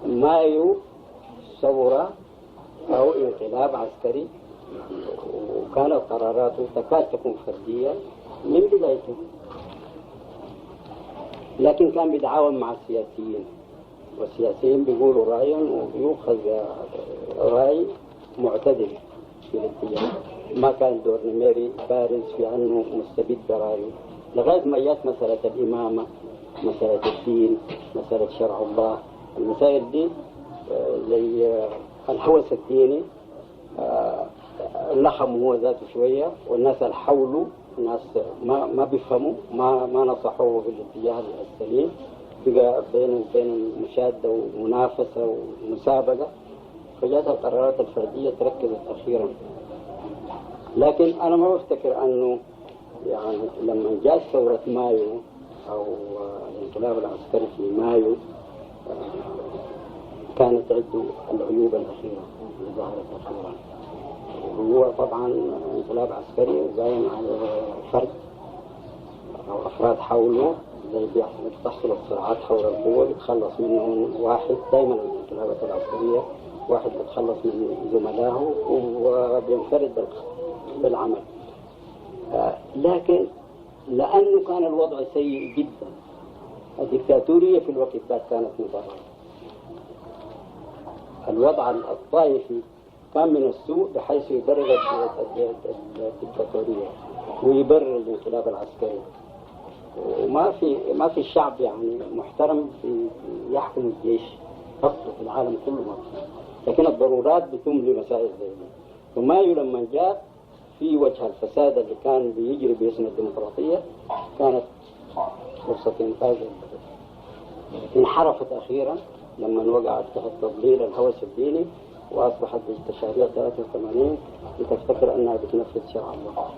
مايو ثورة أو انقلاب عسكري، وكانت قراراته تكاد تكون فردية من بدايته، لكن كان بيتعاون مع السياسيين، والسياسيين بيقولوا رأيهم وبيؤخذ رأي معتدل في الاتجاه. ما كان دور نميري بارز في أنه مستبد برأيه لغاية ما جات مسألة الإمامة، مسألة الدين، مسألة شرع الله، المسائل دي زي الهوس الديني لخم هو ذاته شوية، والناس اللي حوله الناس ما بيفهموا، ما نصحوه في الاتجاه السليم، بقى بينه وبين مشادة ومنافسة ومسابقة، فجاءت القرارات الفردية تركزت أخيرا. لكن أنا ما بفتكر أنه يعني لما جاءت ثورة مايو أو الانقلاب العسكري في مايو كانت عنده العيوب الأخيرة اللي ظهرت أخيرا، وهو طبعا انقلاب عسكري قايم على فرد أو أفراد حوله، زي بتحصل الصراعات حول القوة، بيتخلص منهم واحد. دائما الانقلابات العسكرية واحد بيتخلص من زملائه وبينفرد بالعمل. لكن لأنه كان الوضع سيء جدا، الدكتاتورية في الوقت ذاك كانت مبررة، الوضع الطائفي كان من السوء بحيث يبرر الدكتاتورية ويبرر الانقلاب العسكري، وما في شعب يعني محترم في يحكم الجيش أصلا في العالم كله ما في، لكن الضرورات بتملي مسائل زي دي. ومايو لما جاء في وجه الفساد اللي كان بيجري باسم الديمقراطية كانت فرصة إنقاذ البلد. انحرفت أخيرا لما وقعت تحت تضليل الهوس الديني وأصبحت بالتشاريع 83 لتفتكر أنها بتنفذ شرع الله.